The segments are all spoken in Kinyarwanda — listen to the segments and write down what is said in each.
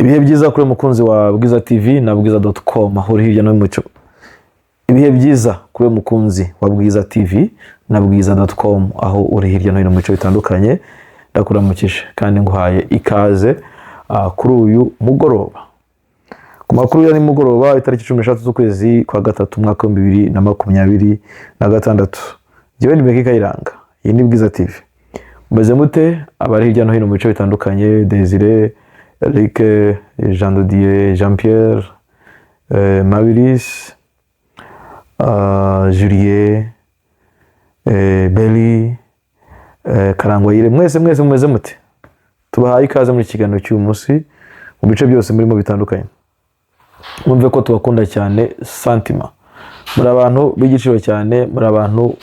Ibihe byiza kuri mukunzi wa Bwiza TV na bwiza.com aho uri hirya no hino mu cyo. Ibihe byiza kuri mukunzi wa Bwiza TV na bwiza.com aho uri hirya no hino mu bice bitandukanye. Ndakuramukije kandi nguhaye ikaze kuri uyu mugoroba ku makuru ya nimugoroba, itariki 13 z'ukwezi kwa gatatu, umwaka wa 2026. Njyewe ni Beki Kayiranga, iyi ni Bwiza TV. Mumeze mute abari hirya no hino mu bice bitandukanye? Desire, Eric, Jean de Dieu, Jean Pierre, Mabiris, Julien, Beli, Karangwayire, mwese mwese mumeze mute? Tubahaye ikaze muri iki kiganiro cy'uyu munsi mu bice byose murimo bitandukanye. Mwumve ko tubakunda cyane santima, muri abantu b'igiciro cyane, muri abantu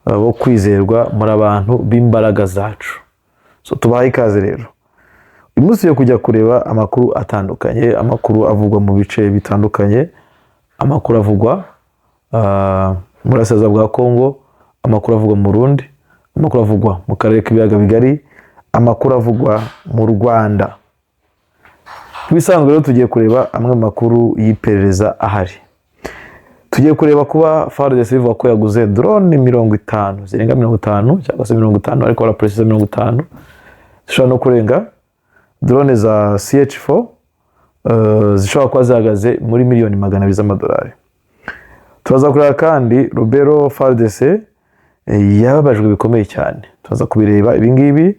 bo kwizerwa, muri abantu b'imbaraga zacu. So tubahaye ikaze rero. Uyu munsi yo kujya kureba amakuru atandukanye, amakuru avugwa mu bice bitandukanye, amakuru avugwa mu burasirazuba bwa Kongo, amakuru avugwa mu Burundi, amakuru avugwa mu karere k'ibiyaga bigari, amakuru avugwa mu Rwanda. Ibisanzwe rero, tugiye kureba amwe mu makuru y'iperereza ahari. Tugiye kureba kuba FARDC bivuga ko yaguze drone 50, zirenga 50 cyangwa se 50, ariko barapresiza 50, zishobora no kurenga, drone za CH4 zishobora kuba zihagaze muri miliyoni 200 z'amadolari. Turaza kureba kandi Lubero, FARDC yababajwe bikomeye cyane, turaza kubireba ibi ngibi.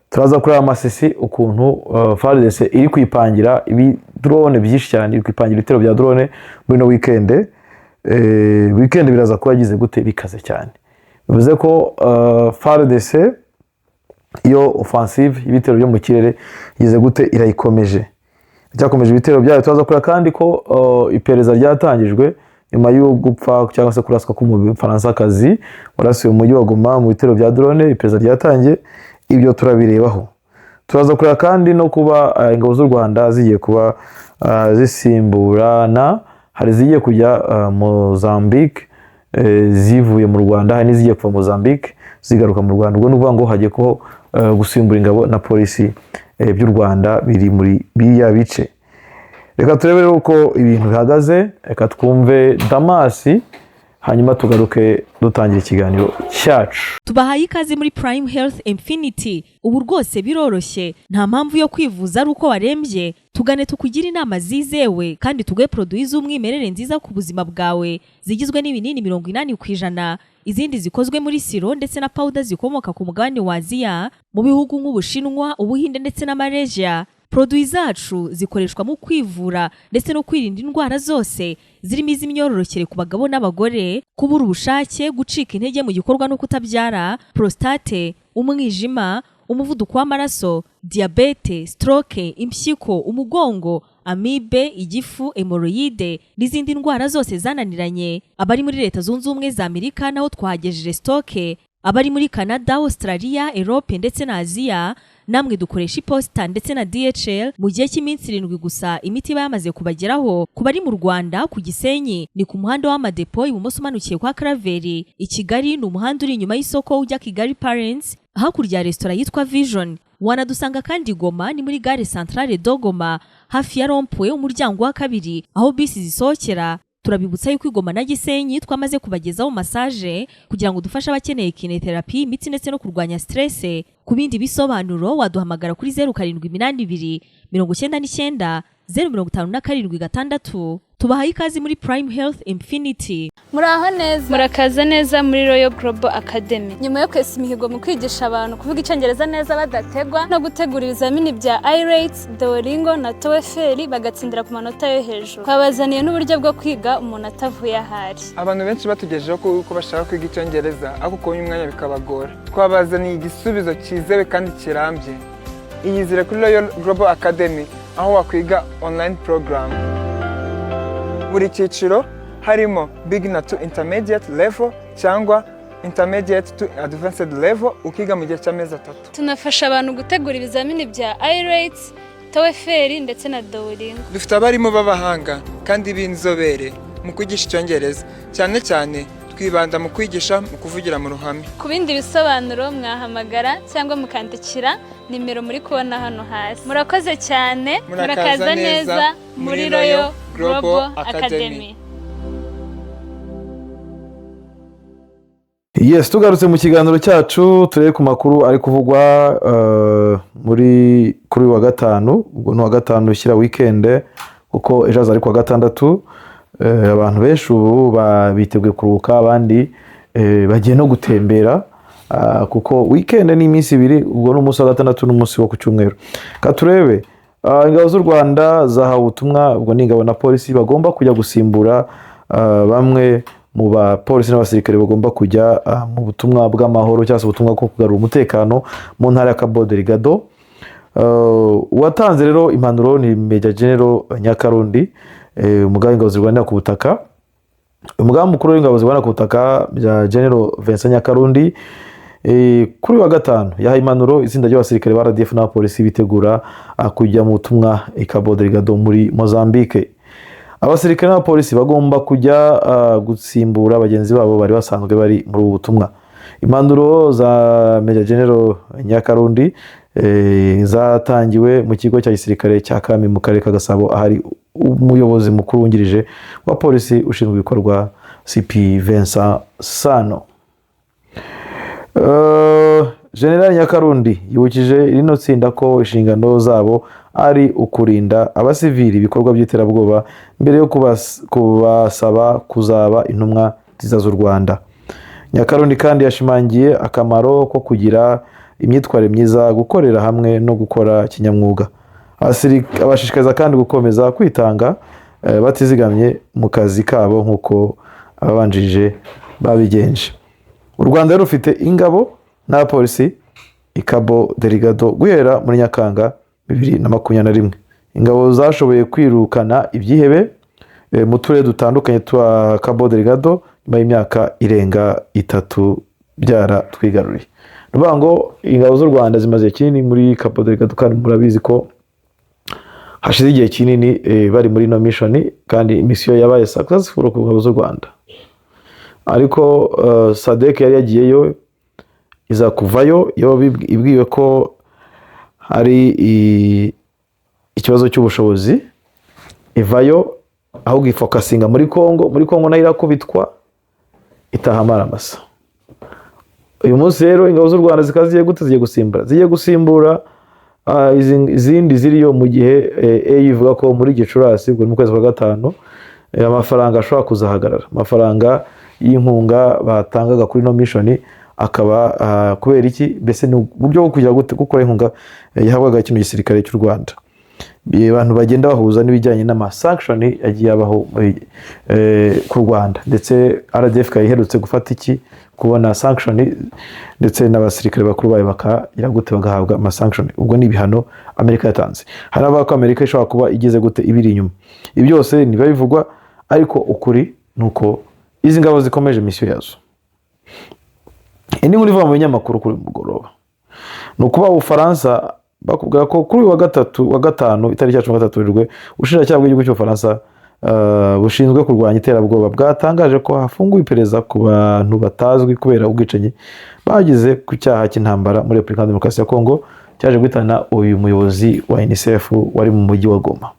Turaza kureba Masisi, ukuntu FARDC iri kwipangira ibi drone byinshi cyane, iri kwipangira ibitero bya drone muri no weekend. Weekend biraza kuba yagize gute? Bikaze cyane. Bivuze ko FARDC iyo offensive y'ibitero byo mu kirere igeze gute? Irayikomeje, cyakomeje ibitero byayo. Turaza kureba kandi ko iperereza ryatangijwe nyuma yo gupfa cyangwa se kuraswa k'Umufaransakazi warasiwe mu mujyi wa Goma mu bitero bya drone. Iperereza ryatangiye, ibyo turabirebaho. Turaza kureba kandi no kuba ingabo z'u Rwanda zigiye kuba zisimburana, hari izigiye kujya Mozambique zivuye mu Rwanda, hari n'izigiye kuva Mozambique zigaruka mu Rwanda. Ubwo ni ukuvuga ngo hagiye kubaho gusimbura ingabo na polisi by'u Rwanda biri muri biriya bice. Reka turebe rero uko ibintu bihagaze. Reka twumve Damasi, hanyuma tugaruke dutangira ikiganiro cyacu. Tubahaye ikaze muri Prime Health Infinity. Ubu rwose biroroshye, nta mpamvu yo kwivuza ari uko warembye. Tugane tukugire inama zizewe kandi tuguhe produits z'umwimerere nziza ku buzima bwawe, zigizwe n'ibinini 80%, izindi zikozwe muri sirop ndetse na powder zikomoka ku mugabane wa Aziya, mu bihugu nk'Ubushinwa, Ubuhinde ndetse na Malaysia. Produits zacu zikoreshwa mu kwivura ndetse no kwirinda indwara zose zirimo iz'imyororokere ku bagabo n'abagore, kubura ubushake, gucika intege mu gikorwa no kutabyara, prostate, umwijima, umuvuduko w'amaraso, diyabete, stroke, impyiko, umugongo, amibe, igifu, hémorroïdes n'izindi ndwara zose zananiranye. Abari muri Leta Zunze Ubumwe za Amerika naho twahagejeje stock. Abari muri Canada, Australia, Europe ndetse na Aziya, namwe dukoresha iposita ndetse na DHL. Mu gihe cy'iminsi 7 gusa imiti iba yamaze kubageraho. Ku bari mu Rwanda, ku Gisenyi ni ku muhanda w'Amadepo, ibumoso umanukiye kwa Karaveri. I Kigali ni umuhanda uri inyuma y'isoko ujya Kigali Parents, hakurya ya resitora yitwa Vision. Wanadusanga kandi Goma, ni muri gare Centrale de Goma, hafi ya rond-point, umuryango wa kabiri aho bisi zisohokera. Turabibutsa yuko i Goma na Gisenyi twamaze kubagezaho massage kugira ngo dufashe abakeneye kinésithérapie, imitsi ndetse no kurwanya stress. Ku bindi bisobanuro waduhamagara kuri 0782 990 57 6. Tubahaye ikaze muri Prime Health Infinity. Muraho neza. Murakaza neza muri Royal Global Academy. Nyuma yo kwesa imihigo mu kwigisha abantu kuvuga Icyongereza neza badategwa, no gutegura ibizamini bya IELTS, Duolingo na TOEFL bagatsindira ku manota yo hejuru, twabazaniye n'uburyo bwo kwiga umuntu atavuye ahari. Abantu benshi batugejejeho ko bashaka kwiga Icyongereza ariko kubona umwanya bikabagora. Twabazaniye igisubizo cyizewe kandi kirambye. Iyizire kuri Royal Global Academy, aho wakwiga online program buri cyiciro, harimo beginner to intermediate level cyangwa intermediate to advanced level, ukiga mu gihe cy'amezi 3. Tunafasha abantu gutegura ibizamini bya IELTS, TOEFL ndetse na Duolingo. Dufite abarimu b'abahanga kandi b'inzobere mu kwigisha Icyongereza, cyane cyane Twibanda mu kwigisha mu kuvugira mu ruhame. Ku bindi bisobanuro mwahamagara cyangwa mukandikira nimero muri kubona hano hasi. Murakoze cyane. Murakaza neza muri Royal Global Academy. Yes, tugarutse mu kiganiro cyacu, turebe ku makuru ari kuvugwa muri kuri uyu wa gatanu. Ubwo ni uwa gatanu ushyira weekend, kuko ejo haza ari kuwa gatandatu. Abantu benshi ubu biteguye kuruhuka, abandi bagiye no gutembera, kuko weekend ni iminsi 2. Ubwo ni umunsi wa gatandatu n'umunsi wo ku cyumweru. Ka turebe, ingabo z'u Rwanda zahawe ubutumwa. Ubwo ni ingabo na polisi bagomba kujya gusimbura bamwe mu bapolisi n'abasirikare bagomba kujya mu butumwa bw'amahoro cyangwa se ubutumwa bwo kugarura umutekano mu ntara ya Cabo Delgado. Uwatanze rero impanuro ni Major General Nyakarundi, umugaba w'ingabo zirwanira ku butaka. Umugaba mukuru w'ingabo zirwanira ku butaka bya General Vincent Nyakarundi, kuri uyu wa gatanu yahaye impanuro itsinda ry'abasirikare ba RDF n'abapolisi bitegura kujya mu butumwa i Cabo Delgado muri Mozambique. Abasirikare n'abapolisi bagomba kujya gusimbura bagenzi babo bari basanzwe bari muri ubu butumwa. Impanuro za Major General Nyakarundi zatangiwe mu kigo cya gisirikare cya Kami mu karere ka Gasabo, ahari umuyobozi mukuru wungirije wa polisi ushinzwe ibikorwa, CP Vincent Sano. General Nyakarundi yibukije rino tsinda ko inshingano zabo ari ukurinda abasivili ibikorwa by'iterabwoba mbere yo kubasaba kuzaba intumwa nziza z'u Rwanda. Nyakarundi kandi yashimangiye akamaro ko kugira imyitwarire myiza, gukorera hamwe no gukora kinyamwuga. Abashishikariza kandi gukomeza kwitanga batizigamye mu kazi kabo nk'uko ababanjirije babigenje. U Rwanda rero rufite ingabo n'abapolisi i Cabo Delgado guhera muri Nyakanga 2021. Ingabo zashoboye kwirukana ibyihebe mu turere dutandukanye twa Cabo Delgado nyuma y'imyaka irenga 3 byaratwigaruriye. Ni ukuvuga ngo ingabo z'u Rwanda zimaze kinini muri Cabo Delgado, kandi murabizi ko hashize igihe kinini bari muri ino mission, kandi misiyo yabaye successful ku ngabo z'u Rwanda. Ariko SADC yari yagiyeyo iza kuvayo iyo ibwiwe ko hari ikibazo cy'ubushobozi, ivayo ahubwo ifokasinga muri Kongo. Muri Kongo nayo irakubitwa itaha amaramasa. Uyu munsi rero ingabo z'u Rwanda zikaba zigiye gute? Zigiye gusimbura, zigiye gusimbura izindi ziriyo, mu gihe AU ivuga ko muri Gicurasi, ubwo ni mu kwezi kwa gatanu, amafaranga ashobora kuzahagarara, amafaranga y'inkunga batangaga kuri ino mission akaba, kubera iki? Mbese ni uburyo bwo kugira gute gukora inkunga yahabwaga kino gisirikare cy'u Rwanda. Abantu bagenda bahuza n'ibijyanye n'ama sanction yagiye abaho ku Rwanda, ndetse RDF ikaba iherutse gufata iki kubona sanction, ndetse n'abasirikare bakuru bayo bakagira gute, bagahabwa ama sanction. Ubwo ni ibihano Amerika yatanze. Hari abavuga ko Amerika ishobora kuba igeze gute ibiri inyuma. Ibi byose ntibiba bivugwa, ariko ukuri ni uko izi ngabo zikomeje misiyo yazo. Indi nkuru iva mu binyamakuru kuri uyu mugoroba ni ukuba Ubufaransa bakubwira ko kuri uyu wa gatatu, wa gatanu, itariki ya 13 Werurwe, ubushinjacyaha bw'igihugu cy'Ubufaransa bushinzwe kurwanya iterabwoba bwatangaje ko hafunguwe iperereza ku bantu batazwi kubera ubwicanyi bagize ku cyaha cy'intambara muri Repubulika ya Demokarasi ya Kongo cyaje guhitana uyu muyobozi wa UNICEF wari mu mujyi wa Goma.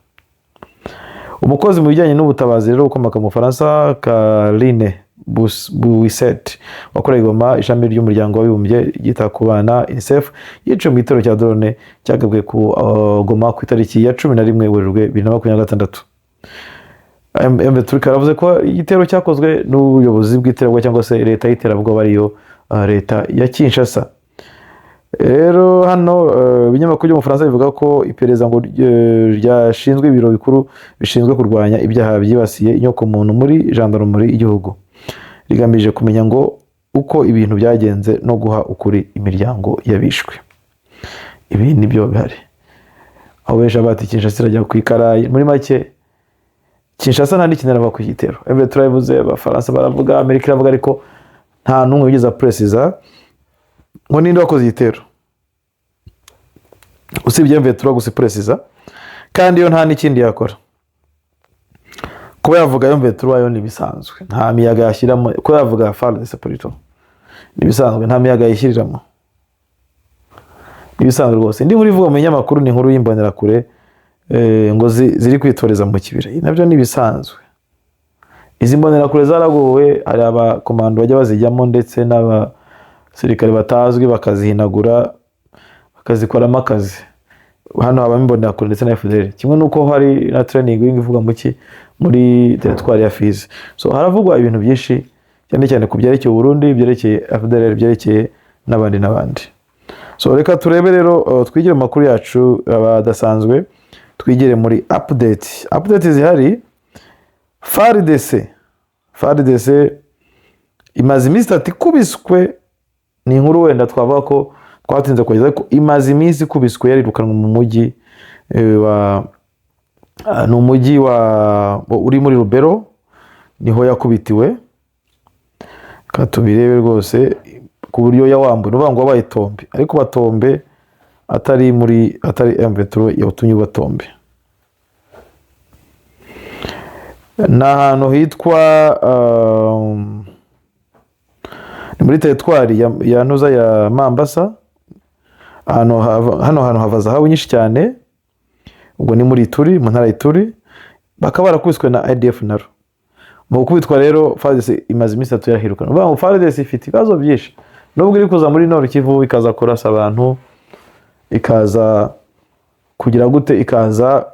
Umukozi mu bijyanye n'ubutabazi rero ukomoka mu Bufaransa, Karine Buisset, wakoreye Goma ishami ry'umuryango w'abibumbye ryita ku bana UNICEF, yiciwe mu gitero cya drone cyagabwe ku Goma ku itariki ya 11 Werurwe 2026. M Turika yaravuze ko igitero cyakozwe n'ubuyobozi bw'iterabwoba cyangwa se leta y'iterabwoba ariyo leta ya Kinshasa. Rero hano ibinyamakuru byo mu Bufaransa bivuga ko iperereza ngo ryashinzwe ibiro bikuru bishinzwe kurwanya ibyaha byibasiye inyokomuntu muri gendarmerie y'igihugu, rigamije kumenya ngo uko ibintu byagenze no guha ukuri imiryango y'abishwe. Ibi nibyo bihari. Aho benshi bati Kinshasa irajya ku ikarayi. Muri make Kinshasa nta n'ikintu iravuga ku gitero. Ebe turabivuze, Abafaransa baravuga, Amerika iravuga, ariko nta n'umwe wigeze apresiza ngo ninde wakoze igitero, usibye M23 gusa ipresiza, kandi yo nta n'ikindi yakora. Kuba yavuga M23 yo ni ibisanzwe, nta miyaga yashyiramo. Kuba yavuga FARDC plutôt ni ibisanzwe, nta miyaga yishyiriramo, ni ibisanzwe rwose. Indi nkuru ivuga mu binyamakuru ni inkuru y'imbonerakure ngo ziri kwitoreza mu kibira. Ibi nabyo ni ibisanzwe. Izi mbonerakure zaragowe, hari abakomando bajya bazijyamo ndetse n'abasirikare batazwi bakazihinagura bakazikoramo akazi. Hano habamo imbonerakure ndetse na FDLR, kimwe n'uko hari na training wing ivuga muki muri teritwari ya Fizi. So haravugwa ibintu byinshi, cyane cyane ku byerekeye Burundi, byerekeye FDLR, byerekeye n'abandi n'abandi. So reka turebe rero, twigire mu makuru yacu adasanzwe, twigire muri update zihari. FARDC imaze iminsi 3 ikubiswe. Ni inkuru wenda twavuga ko twatinze kugeza, ariko imaze iminsi ikubiswe, yarirukanwe mu mujyi wa ni umujyi wa uri muri Lubero, niho yakubitiwe. Reka tubirebe rwose ku buryo yawambuye, ni ukuvuga ngo wabaye tombe, ariko batombe atari muri, atari M23 yawutumye batombe. Ni ahantu hitwa ni muri teritwari ya Ntuza ya Mambasa. Hano hantu hava zahabu nyinshi cyane, ubwo ni muri Ituri, mu ntara ya Ituri. Bakaba barakubiswe na ADF naro. Mu gukubitwa rero, FARDC imaze iminsi 3 yarahirukana. Uvuga ngo FARDC ifite ibibazo byinshi, nubwo iri kuza muri Nord Kivu ikaza kurasa abantu, ikaza kugira gute, ikaza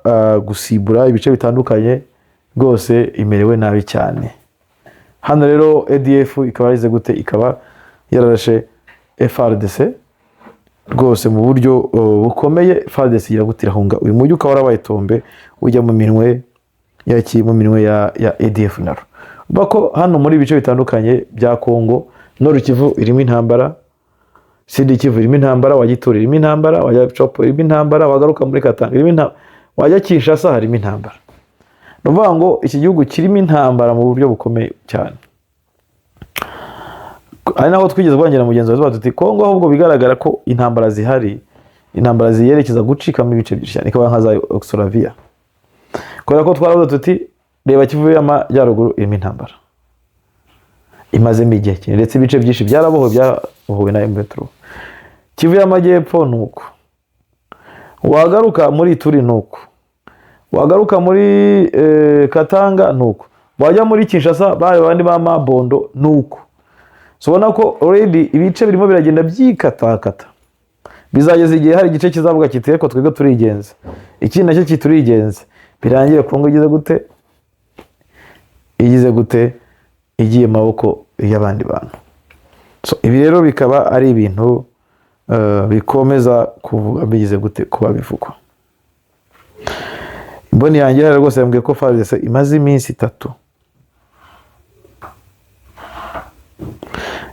gusibura ibice bitandukanye, rwose imerewe nabi cyane. Hano rero ADF ikaba yarize gute, ikaba yararashe FARDC rwose mu buryo bukomeye. FARDC igira gute, irahunga. Uyu mujyi ukaba warabaye tombe, ujya mu minwe ya mu minwe ya ADF naro. Bako hano muri ibice bitandukanye bya Kongo, Nord Kivu irimo intambara, Sud Kivu irimo intambara, wajya Ituri irimo intambara, wajya Tshopo irimo intambara, wagaruka muri Katanga irimo intambara, wajya Kinshasa harimo intambara. Ni ukuvuga ngo iki gihugu kirimo intambara mu buryo bukomeye cyane. Ari naho twigeze kuganira na mugenzi wawe tuti Kongo ahubwo bigaragara ko intambara zihari, intambara ziyerekeza gucikamo ibice byinshi cyane, ikaba nka za Yugoslavia. Kubera ko twaravuze tuti reba Kivu y'Amajyaruguru irimo intambara imazemo igihe kinini, ndetse ibice byinshi byarabohowe, byabohowe na M23. Kivu y'Amajyepfo ni uko, wagaruka muri Ituri ni uko, wagaruka muri Katanga ni uko, wajya muri Kinshasa bari bandi ba Mabondo ni uko. So ubona ko already ibice birimo biragenda byikatakata, bizageza igihe hari igice kizavuga kiti ariko twebwe turigenza, ikindi nacyo kiturigenza, birangiye Kongo igize gute, igize gute, igiye mu maboko y'abandi bantu. So ibi rero bikaba ari ibintu bikomeza kuvuga bigize gute kuba bivugwa. Imboni yanjye rero rwose yambwiye ko FARDC imaze iminsi 3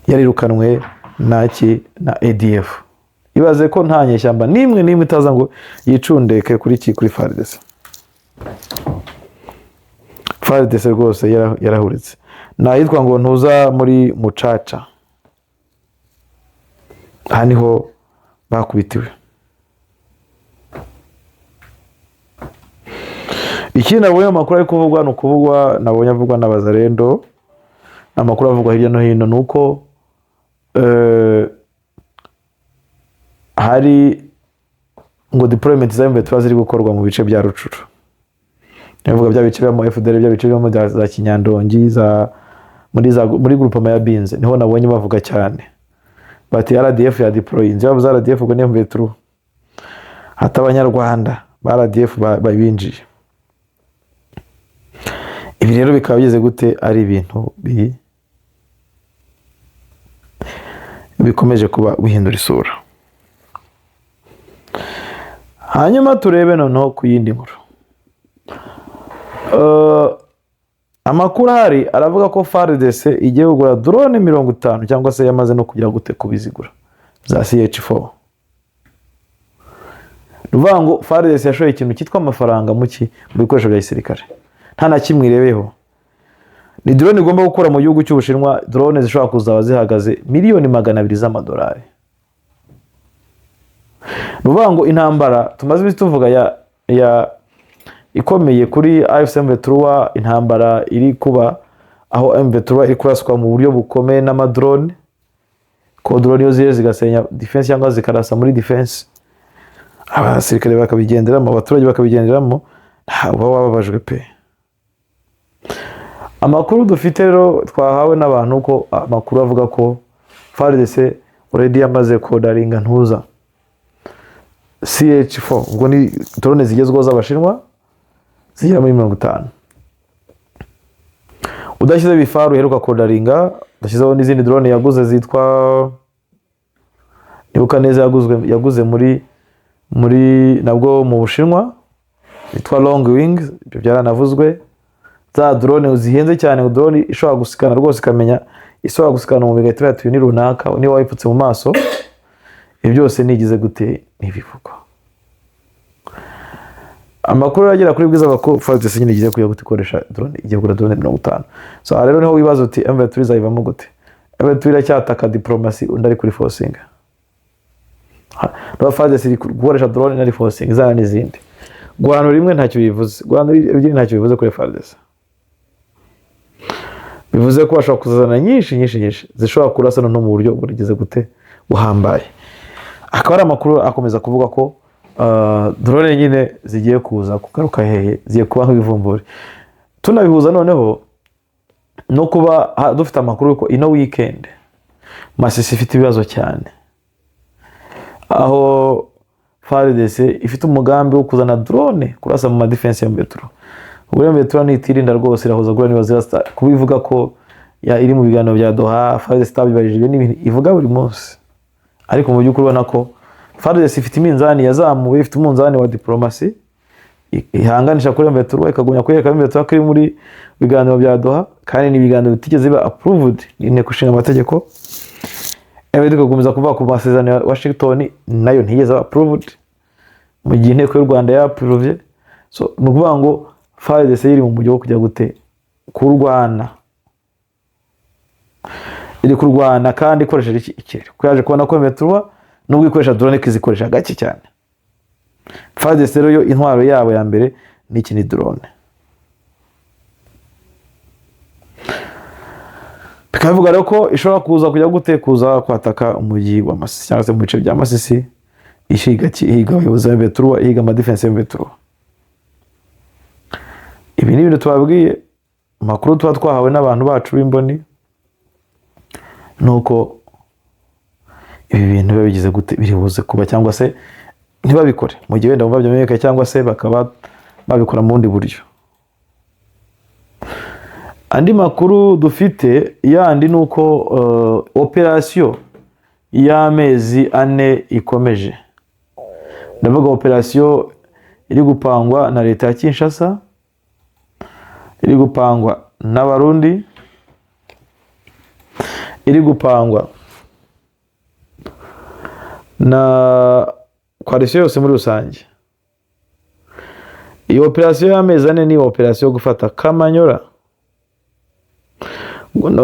yarirukanwe naki na ADF. Ibaze ko nta nyeshyamba nimwe nimwe itaza ngo yicundeke kuri ki, kuri FARDC. FARDC rwose yarahuritse. Nahitwa ngo ntuza muri Mucaca, aha niho bakubitiwe. Ikindi nabonye amakuru ari kuvugwa, ni ukuvugwa nabonye avugwa n'abazarendo, amakuru avugwa hirya no hino, ni uko hari ngo deployment za M23 ziri gukorwa mu bice bya Rucuru. Nivuga bya bice bya FDL, bya bice bya za Kinyandongi, za muri groupement ya Binze, niho nabonye bavuga cyane bati RDF ya deployinze. Bavuze RDF ubwo ni M23, hata abanyarwanda ba RDF babinjiye. Ibi rero bikaba bigeze gute, ari ibintu bikomeje kuba bihindura isura. Hanyuma turebe noneho ku yindi nkuru. Amakuru ahari aravuga ko FARDC igiye kugura drone 50, cyangwa se yamaze no kugira gute kubizigura za CH4. Ni ukuvuga ngo FARDC yashoye ikintu cyitwa amafaranga mu bikoresho bya gisirikare, nta na kimwe irebeho. Ni drone igomba gukora mu gihugu cy'Ubushinwa, drone zishobora kuzaba zihagaze miliyoni 200 z'amadolari. Ni ukuvuga ngo intambara tumaze iminsi tuvuga ikomeye kuri AFC M23, intambara iri kuba aho M23 iri kuraswa mu buryo bukomeye n'amadrone, ko drone iyo zije zigasenya defense cyangwa zikarasa muri defense, abasirikare bakabigenderamo, abaturage bakabigenderamo, ntabwo bababajwe pe. Amakuru dufite rero twahawe n'abantu ko amakuru avuga ko FARDC already yamaze kodaringa ntuza CH4, ubwo ni drone zigezweho z'Abashinwa zigera muri 50. Udashyizeho ibifaru iheruka kodaringa, udashyizeho n'izindi drone yaguze zitwa, nibuka neza, yaguze muri nabwo mu Bushinwa yitwa Long Wings, ibyo byaranavuzwe. Za drone zihenze cyane, drone ishobora gusikana rwose ikamenya, ishobora gusikana umubiri igahita iba ni runaka niba wayipfutse mu maso. Ibyo byose nigize gute ntibivugwa. Amakuru agera kuri Bwiza ko FARDC nyine igiye kujya gukoresha drone, igiye kugura drone 50. So aha rero niho wibaza uti M23 izayivamo gute? M23 iracyataka diplomasi, undi ari kuri forcing. No FARDC iri gukoresha drone nari forcing izana n'izindi. Guhanura rimwe ntacyo bivuze, guhanura ebyiri ntacyo bivuze kuri FARDC. Bivuze ko bashobora kuzana nyinshi nyinshi nyinshi zishobora kurasa no mu buryo burigeze gute buhambaye. Akaba ari amakuru akomeza kuvuga ko drone nyine zigiye kuza kugaruka hehe, zigiye kuba nk'ibivumburi. Tunabihuza noneho no kuba dufite amakuru ko ino weekend Masisi ifite ibibazo cyane, aho FARDC ifite umugambi wo kuzana drone kurasa mu madefense ya Metro. Ubwo Metro nitirinda rwose irahoza gura niba zirasa kubivuga ko ya iri mu biganiro bya Doha, FARDC itabibarije, ibyo ni ivuga buri munsi. Ariko mu by'ukuri ubona ko FARDC ifite iminzani yazamuwe, ifite umunzani wa diplomasi ihanganisha kuri M23, ikagumya kwereka M23 ko iri muri biganiro bya Doha, kandi ni ibiganiro bitigeze biba approved n'inteko ishinga amategeko. M23 ikagumiza kuvuga ku masezerano ya Washington, nayo ntiyigeze aba approved mu gihe inteko y'u Rwanda yapprovye. So ni ukuvuga ngo FARDC iri mu mujyi wo kujya gute kurwana, iri kurwana kandi ikoresheje ikirere, kuko yaje kubona ko M23 nubwo ikoresha drone ikizikoresha gake cyane. FARDC rero yo intwaro yabo ya mbere ni iki, ni drone. Bikavuga rero ko ishobora kuza kujya gute, kuza kwataka umujyi wa Masisi cyangwa se mu bice bya Masisi, ishiga ihiga abayobozi ba M23, ihiga ama defense ya M23. Ibi ni ibintu tubabwiye, amakuru tuba twahawe n'abantu bacu b'imboni, nuko ibi bintu biba bigize gute, biri buze kuba cyangwa se ntibabikore mu gihe wenda bumva byamenyekanye, cyangwa se bakaba babikora mu bundi buryo. Andi makuru dufite yandi ni uko operasiyo y'amezi 4 ikomeje. Ndavuga operasiyo iri gupangwa na leta ya Kinshasa, iri gupangwa n'Abarundi, iri gupangwa na koalisiyo yose muri rusange. Iyo operasiyo y'amezi 4 ni operasiyo yo gufata Kamanyora,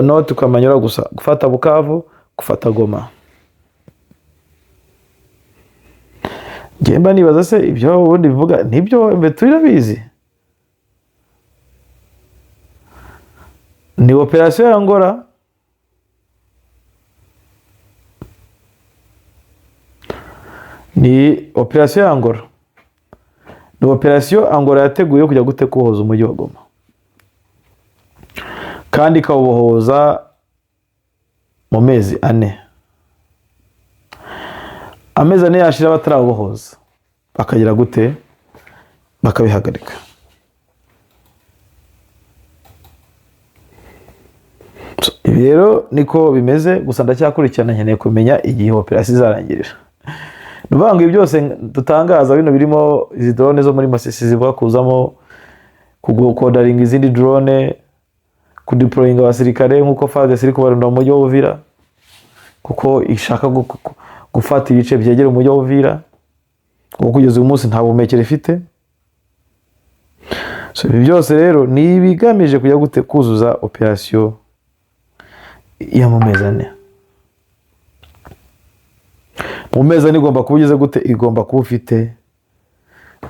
not Kamanyora gusa, gufata Bukavu, gufata Goma. Ngemba nibaza se ibyo ubundi bivuga nibyo M23 irabizi? Ni operasiyo ya Angola. Ni operasiyo ya Angola. Ni operasiyo Angola yateguye kujya gute kubohoza umujyi wa Goma, kandi ikawubohoza mu mezi 4. Amezi 4 yashira batarawubohoza, bakagira gute, bakabihagarika. Ibi rero niko bimeze, gusa ndacyakurikirana, nkeneye kumenya igihe operasiyo izarangirira. Nuvuga ngo ibi byose dutangaza bino birimo izi drone zo muri Masisi zivuga kuzamo, kugodaringa izindi drone, kudeployinga abasirikare nk'uko FARDC iri kubarunda mu mujyi wa Uvira, kuko ishaka gufata ibice byegera umujyi wa Uvira, kuko kugeza uyu munsi nta buhumekero ifite. So ibi byose rero ni ibigamije kujya gute kuzuza operasiyo ya mu mezi 4. Mu mezi 4 igomba kuba ugeze gute, igomba kuba ufite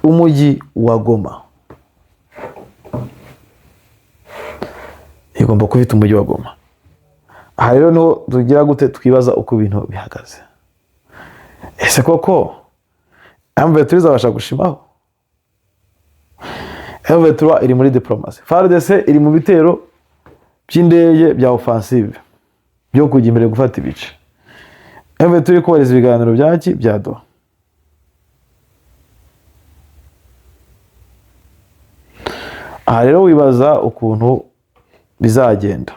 umujyi wa Goma. Igomba kuba ifite umujyi wa Goma. Aha rero niho tugira gute, twibaza uko ibintu bihagaze. Ese koko M23 izabasha gushimaho? M23 iri muri diplomasi, FARDC iri mu bitero by'indege bya offensive byo kujya imbere gufata ibice. M23 iri kubahiriza ibiganiro byaki bya Doha. Aha rero wibaza ukuntu bizagenda,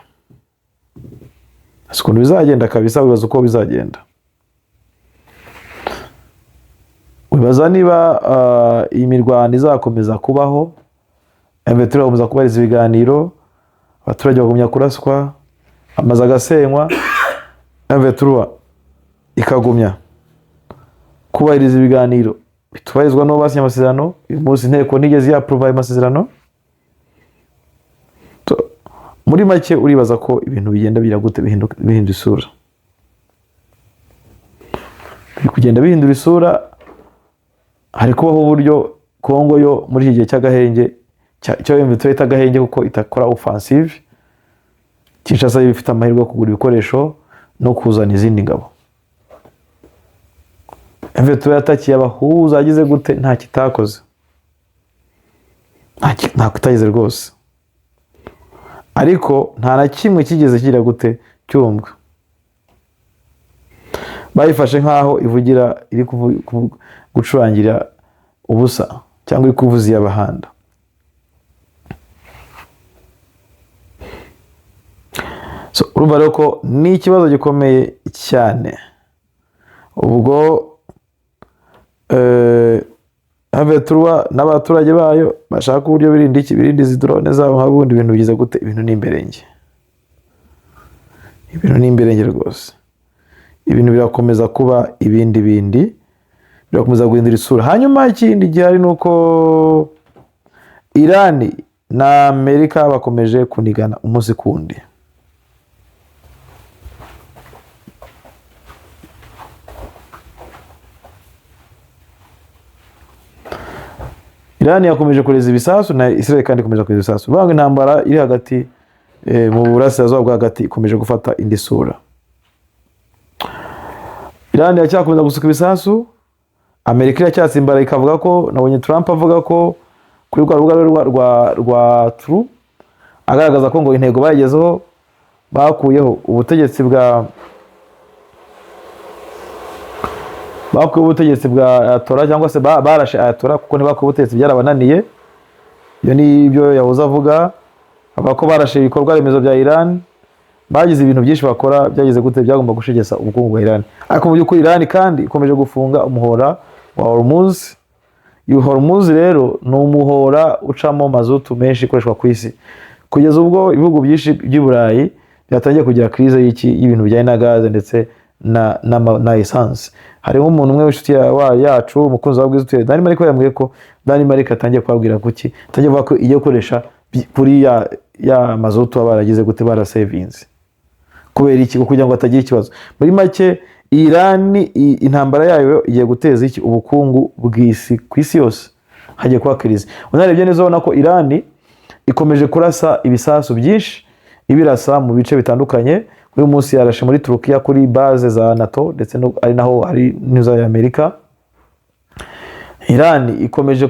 ukuntu bizagenda kabisa, wibaza uko bizagenda. Wibaza niba iyi mirwano izakomeza kubaho, M23 bakomeza kubahiriza ibiganiro, abaturage bagumya kuraswa, amazu agasenywa, M23 ikagumya kubahiriza ibiganiro bitubahirizwa n'uwo basinye amasezerano. Uyu munsi inteko ntigeze yapuruva ayo masezerano. Muri make uribaza ko ibintu bigenda bigira gute, bihindura isura, biri kugenda bihindura isura. Hari kubaho uburyo Kongo yo muri iki gihe cy'agahenge, cyo M23 ita agahenge kuko itakora offensive, Kinshasa ifite amahirwe yo kugura ibikoresho no kuzana izindi ngabo. M23 yatakiye abahuza, yagize gute, nta kitakoze, nta kutagize rwose, ariko nta na kimwe kigeze kigira gute cyumvwa. Bayifashe nkaho ivugira iri gucurangira ubusa cyangwa iri kuvuza iy'abahanda. So urumva rero ko ni ikibazo gikomeye cyane. Ubwo M23 n'abaturage bayo bashaka uburyo birinda iki, birinda izi drone zabo nka bundi. Ibintu bigize gute, ibintu ni imberenge, ibintu ni imberenge rwose. Ibintu birakomeza kuba ibindi bindi, birakomeza guhindura isura. Hanyuma ikindi gihari ni uko Irani na Amerika bakomeje kunigana umunsi kundi. Irani yakomeje kureza ibisasu na Israel kandi ikomeje kureza ibisasu. Banga intambara iri hagati mu burasirazuba bwa hagati ikomeje gufata indi sura. Irani yacyakomeza gusuka ibisasu, Amerika iracyatsimbara ikavuga ko, nabonye Trump avuga ko kuri rwa rubuga rwa True agaragaza ko ngo intego bayigezeho, bakuyeho ubutegetsi bwa Ayatollah, cyangwa se barashe Ayatollah kuko ntibakuye ubutegetsi byarabananiye. Iyo ni ibyo yahoze avuga, avuga ko barashe ibikorwa remezo bya Iran, bagize ibintu byinshi bakora byageze gute byagomba gushegesa ubukungu bwa Iran. Ariko mu by'ukuri Iran kandi ikomeje gufunga umuhora wa Hormuz. Uyu Hormuz rero ni umuhora ucamo mazutu menshi ikoreshwa ku isi, kugeza ubwo ibihugu byinshi by'i Burayi byatangiye kugira crise y'iki y'ibintu bijyanye na gaze ndetse na essence. Harimo umuntu umwe w'inshuti yacu, umukunzi wa Bwiza utuye Denmark, yambwiye ko Denmark atangiye kubabwira kuki atangiye kuvuga ko igiye gukoresha kuri ya mazutu baba baragize gute, barasevinze. Kubera iki? Kugira ngo atagira ikibazo. Muri make Iran intambara yayo igiye guteza iki ubukungu bw'isi ku isi yose, hagiye kuba crise. Unarebye neza ubona ko Iran ikomeje kurasa ibisasu byinshi, ibirasa mu bice bitandukanye. Uyu munsi yarashe muri Turukiya kuri base za NATO ndetse no ari naho hari n'iza ya Amerika. Iran ikomeje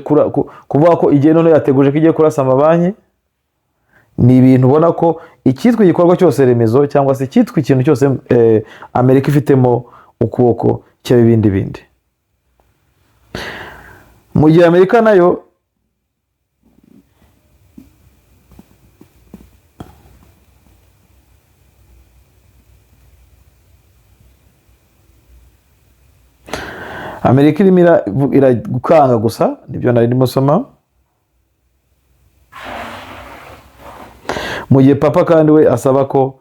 kuvuga ko igiye none yateguje ko igiye kurasa amabanki. Ni ibintu ubona ko icyitwa igikorwa cyose remezo cyangwa se icyitwa ikintu cyose Amerika ifitemo ukuboko cyaba ibindi bindi. Mu gihe Amerika nayo Amerika irimo iragukanga gusa, nibyo nari ndimo soma. Mu gihe Papa kandi we asaba ko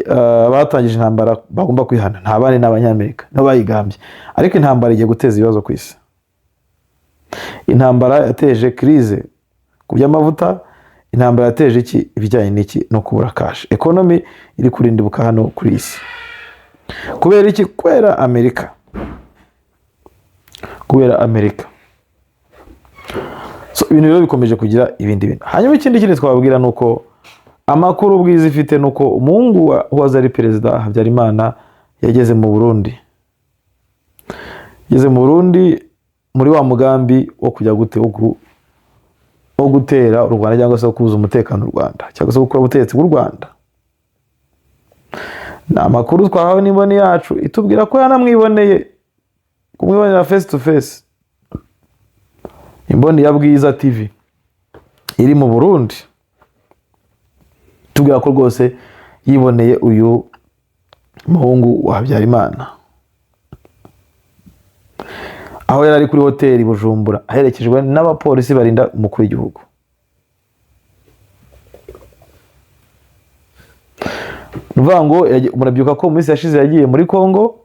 abatangije intambara bagomba kwihana, nta bandi n'Abanyamerika nibo bayigambye. Ariko intambara igiye guteza ibibazo ku isi. Intambara yateje crise ku by'amavuta, intambara yateje iki ibijyanye n'iki no kubura cash. Economy iri kurindibuka hano kuri isi. Kubera iki? Kubera Amerika. Kubera Amerika. So ibintu rero bikomeje kugira ibindi bintu. Hanyuma ikindi kintu twababwira nuko Amakuru Bwiza ifite ni uko umuhungu wahoze ari perezida Habyarimana yageze mu Burundi, yageze mu Burundi muri wa mugambi wo kujya gute, wo gutera u Rwanda cyangwa se wo kubuza umutekano u Rwanda cyangwa se gukora ubutegetsi bw'u Rwanda. Ni amakuru twahawe n'imboni yacu itubwira ko yanamwiboneye, kumwibonera face to face. Imboni ya Bwiza TV iri mu Burundi tubwira ko rwose yiboneye uyu muhungu wa Habyarimana aho yari ari kuri hoteli Bujumbura aherekejwe n'abapolisi barinda umukuru w'igihugu. Ni ukuvuga ngo murabyibuka ko mu minsi yashize yagiye muri Congo,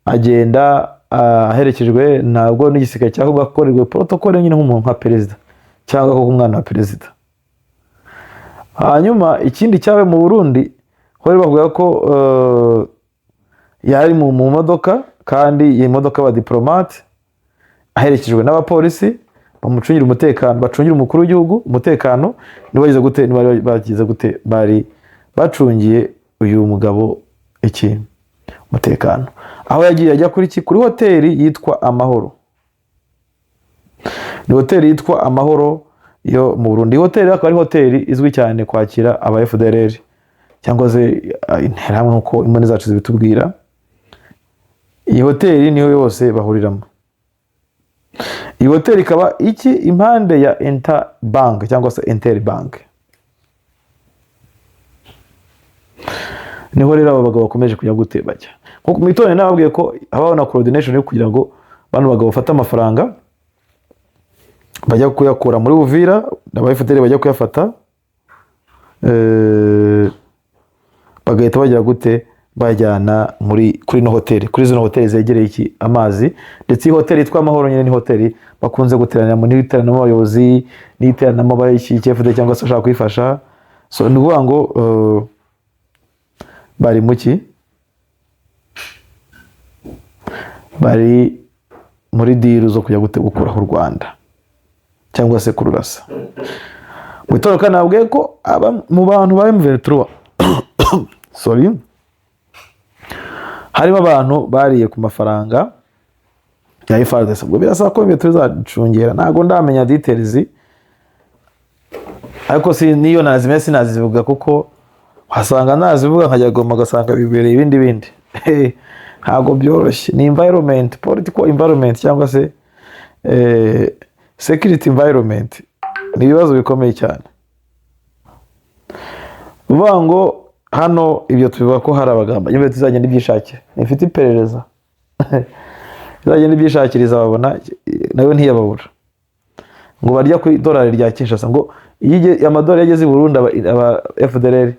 agenda aherekejwe ntabwo n'igisirikare cya Congo, akorerwe protocole nyine nk'umuntu nka perezida cyangwa koko umwana wa perezida. Hanyuma ikindi cyabaye mu Burundi, ho bavuga ko yari mu modoka, kandi iyi modoka y'abadiplomate aherekejwe n'abapolisi bamucungira umutekano, bacungira umukuru w'igihugu umutekano. Nibagize gute, niba bagize gute, bari bacungiye uyu mugabo iki umutekano, aho yagiye ajya kuri ki, kuri hoteli yitwa Amahoro. Ni hoteli yitwa Amahoro yo mu Burundi. Iyi hoteli akaba ari hoteli izwi cyane kwakira aba FDLR cyangwa se interahamwe nk'uko imboni zacu zibitubwira. Iyi hoteli niho yose bahuriramo. Iyi hoteli ikaba iki impande ya Interbank cyangwa se Interbank. Niho rero aba bagabo bakomeje kujya gute bajya. Nkuko mu itorero nababwiye ko habaho na coordination yo kugira ngo bano bagabo bafate amafaranga bajya kuyakura muri Uvira, aba FDLR bajya kuyafata, bagahita bajya gute bajyana muri kuri no hoteli, kuri zino hoteli zegereye iki amazi. Ndetse iyi hoteli yitwa Amahoro nyine ni hoteli bakunze guteraniramo, niyo iteranamo abayobozi, niyo iteranamo abayishyigikiye FDL cyangwa se bashaka kuyifasha. So ni ukuvuga ngo bari mu ki, bari muri diru zo kujya gute gukuraho u Rwanda cyangwa se kururasa. Mu itorero kandi nababwiye ko aba mu bantu ba M23 sorry, harimo abantu bariye ku mafaranga ya FARDC. Ubwo birasaba ko M23 izacungera, ntabwo ndamenya details, ariko si niyo nazimenya sinazivuga kuko wasanga nazivuga nkajya Goma ugasanga bibereye ibindi bindi. Ntabwo byoroshye, ni environment, political environment cyangwa se security environment, ni ibibazo bikomeye cyane. Uvuga ngo hano ibyo tubivuga ko hari abagamba, nyuma tuzagenda ibyishakira, nifite iperereza izagenda ibyishakiriza, babona nayo ntiyababura. Ngo barya ku idolari rya Kinshasa, ngo iyo amadolari yageze i Burundi aba FDLR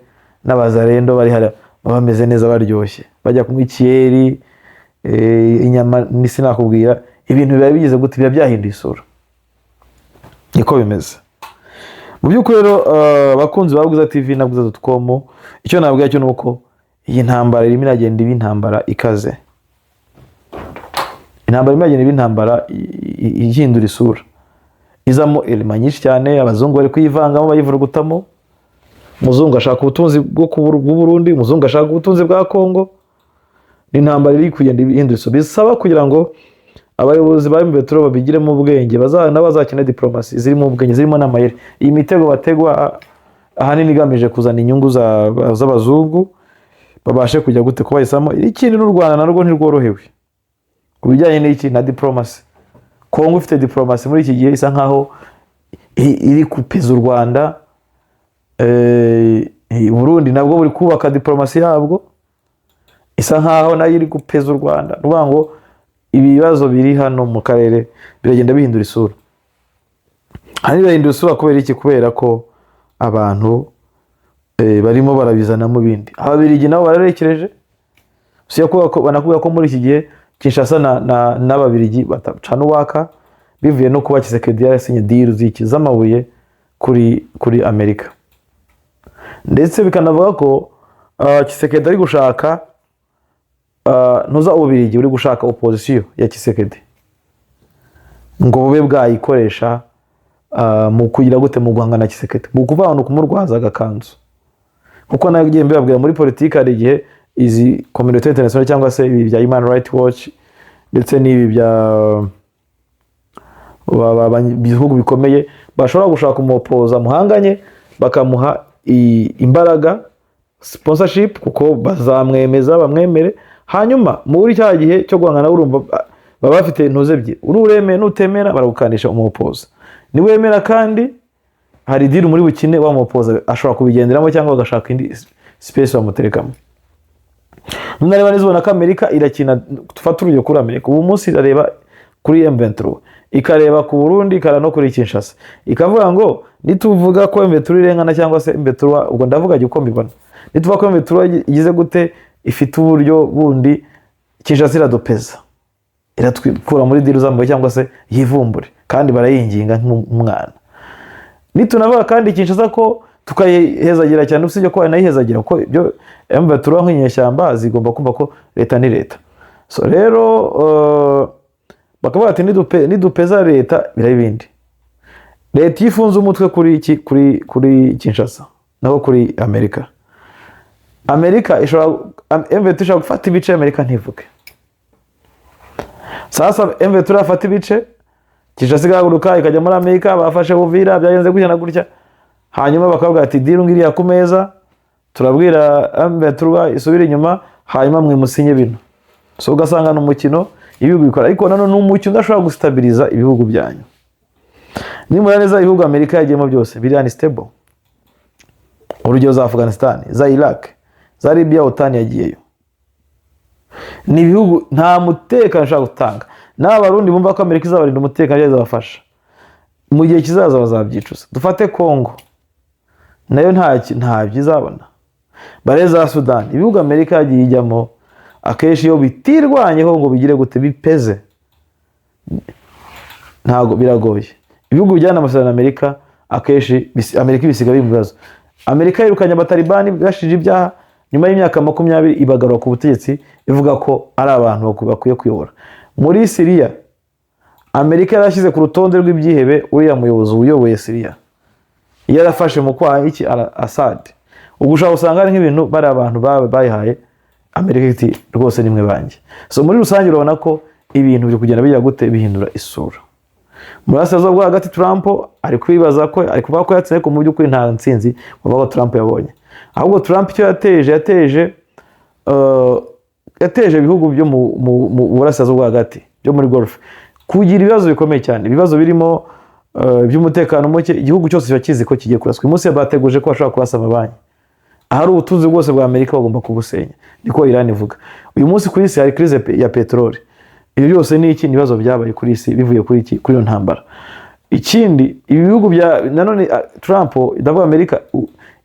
n'abazarendo bari hariya baba bameze neza baryoshye, bajya kunywa ikiyeri, inyama sinakubwira, ibintu biba bigize gute, biba byahinduye isura. Niko bimeze mu by'ukuri rero. Abakunzi ba Bwiza TV na Bwiza.com, icyo nababwira cyo nuko iyi ntambara irimo iragenda iba intambara ikaze, intambara irimo iragenda iba intambara ihindura isura, izamo elema nyinshi cyane. Abazungu bari kuyivangamo bayivurugutamo. Umuzungu ashaka ubutunzi bwo bw'u Burundi, umuzungu ashaka ubutunzi bwa Kongo. Ni intambara iri kugenda ihindura isura, bisaba kugira ngo abayobozi ba M23 babigiremo ubwenge, n'abazakina diplomasi zirimo ubwenge, zirimo n'amayeri. Iyi mitego bategwa ahanini igamije kuzana inyungu z'abazungu, babashe kujya gute kubahisamo. Ikindi n'u Rwanda narwo ntirworohewe ku bijyanye n'iki na diplomasi. Kongo ifite diplomasi muri iki gihe isa nkaho iri kupeza u Rwanda. Burundi nabwo buri kubaka diplomasi yabwo isa nkaho nayo iri gupeza u Rwanda. Ni ukuvuga ngo ibibazo biri hano mu karere biragenda bihindura isura. Ahanini birahindura isura kubera iki? Kubera ko abantu barimo barabizanamo ibindi. Ababiligi nabo bararekereje, si ko banakubwira ko muri iki gihe Kinshasa n'Ababiligi batacana uwaka, bivuye no kuba Tshisekedi yarasinye deal z'iki z'amabuye kuri Amerika. Ndetse bikanavuga ko Tshisekedi ari gushaka ntuza Ububiligi uri gushaka opposition ya Tshisekedi ngo bube bwayikoresha mu kugira gute, mu guhangana na Tshisekedi, mu kuvuga ngo kumurwaza agakanzu. Kuko nagiye mbibabwira, muri politiki hari igihe izi communauté internationale cyangwa se ibi bya Human Rights Watch ndetse n'ibi bya bihugu bikomeye bashobora gushaka umupoza muhanganye, bakamuha imbaraga, sponsorship, kuko bazamwemeza bamwemere. Hanyuma muri cya gihe cyo guhangana, urumva baba bafite intuze ebyiri: nuremeye, nutemera baragukanisha umupoza, niwemera kandi hari deal muri bukine wa mupoza ashobora kubigenderamo cyangwa bagashaka indi space bamuterekamo. Nunareba neza ubona ko Amerika irakina. Dufate urugero kuri Amerika, ubu munsi irareba kuri M23, ikareba ku Burundi, ikareba no kuri Kinshasa, ikavuga ngo nituvuga ko M23 irengana cyangwa se M23, ubwo ndavuga uko mbibona, nituvuga ko M23 igize gute, ifite uburyo bundi, Kinshasa iradupeza, iratwikura muri deal z'amabuye cyangwa se yivumbure, kandi barayinginga nk'umwana. Nitunavuga kandi Kinshasa ko tukayihezagira cyane, usibye ko wanayihezagira kuko ibyo M23 nk'inyeshyamba zigomba kumva ko leta ni leta. So rero bakavuga ati nidupeza leta biraba ibindi. Leta iyo ifunze umutwe kuri iki, kuri Kinshasa naho kuri Amerika, Amerika ishobora, M23 ishobora gufata ibice, Amerika ntivuge. Sasa M23 yafata ibice, Kinshasa igahaguruka ikajya muri Amerika, bafashe Uvira, byagenze gutya na gutya, hanyuma bakavuga ati deal ngiriya ku meza, turabwira M23 isubire inyuma, hanyuma mwe musinye bino. So ugasanga ni umukino ibihugu bikora, ariko nanone ni umukino udashobora gustabiriza ibihugu byanyu. Nimureba neza, ibihugu Amerika yagiyemo byose biri unstable. Urugero za Afghanistan, za Iraq, za Libya, OTAN yagiyeyo, ni ibihugu nta mutekano ushobora gutanga. N'Abarundi bumva ko Amerika izabarinda umutekano, izabafasha mu gihe kizaza, bazabyicuza. Dufate Congo, nayo ntabyo izabona. Bare za Sudani, ibihugu Amerika yagiye ijyamo akenshi iyo bitirwanyeho ngo bigire gute, bipeze, ntabwo biragoye. Ibihugu bijyana amasezerano na Amerika akenshi Amerika ibisiga biri mu bibazo. Amerika yirukanye Abatalibani bashinja ibyaha, nyuma y'imyaka 20 ibagarura ku butegetsi, ivuga ko ari abantu bakwiye kuyobora. Muri Siriya, Amerika yarashyize ku rutonde rw'ibyihebe uriya muyobozi uyoboye Siriya, yarafashe mu kwaha iki Assad. Ubwo ushobora gusanga ari nk'ibintu bari abantu bayihaye Amerika iti rwose nimwe banjye. So muri rusange urabona ko ibintu biri kugenda bijya gute, bihindura isura. Mu burasirazuba bwo hagati, Trump ari kwibaza ko ari kuvuga ko yatsinze, ariko mu by'ukuri nta ntsinzi bavuga ko Trump yabonye. Ahubwo Trump icyo yateje, yateje ibihugu byo mu burasirazuba bwo hagati, byo muri Golf, kugira ibibazo bikomeye cyane, ibibazo birimo by'umutekano muke. Igihugu cyose kiba kizi ko kigiye kuraswa. Uyu munsi bateguje ko bashobora kurasa amabanki ahari ubutunzi bwose bwa Amerika, bagomba kubusenya, niko Iran ivuga. Uyu munsi ku isi hari crise ya peteroli. Ibyo byose ni iki? Ni ibibazo byabaye kuri isi bivuye kuri iki, kuri iyo ntambara. Ikindi, ibi bihugu bya nanone Trump, ndavuga Amerika,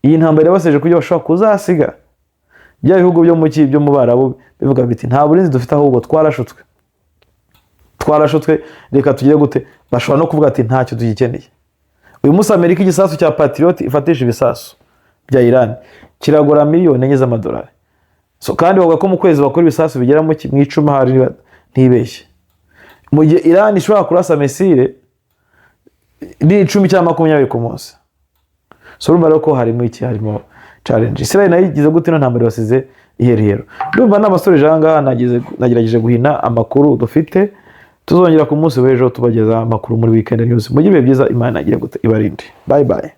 iyi ntambara irabaseje kuburyo bashobora kuzasiga bya bihugu byo mu ki, byo mu Barabu bivuga biti nta burinzi dufite, ahubwo twarashutswe, twarashutswe, reka tugire gute. Bashobora no kuvuga ati ntacyo tugikeneye. Uyu munsi Amerika igisasu cya Patriot ifatisha ibisasu bya Iran kiragura miliyoni 4 z'amadolari. So, kandi bavuga ko mu kwezi bakora ibisasu bigera mu 10 hari niba ntibeshye, mu gihe Iran ishobora kurasa missile ni 10 cyangwa 20 ku munsi. So urumva rero ko harimo iki, harimo challenge. Israel nayo igize gute, ino ntambara basize iheruheru. Ndumva n'abasoreje aha ngaha, nagerageje guhina amakuru dufite. Tuzongera ku munsi w'ejo tubageza amakuru muri weekend news. Mugire ibihe byiza, Imana igire gute, ibarinde. Bye bye.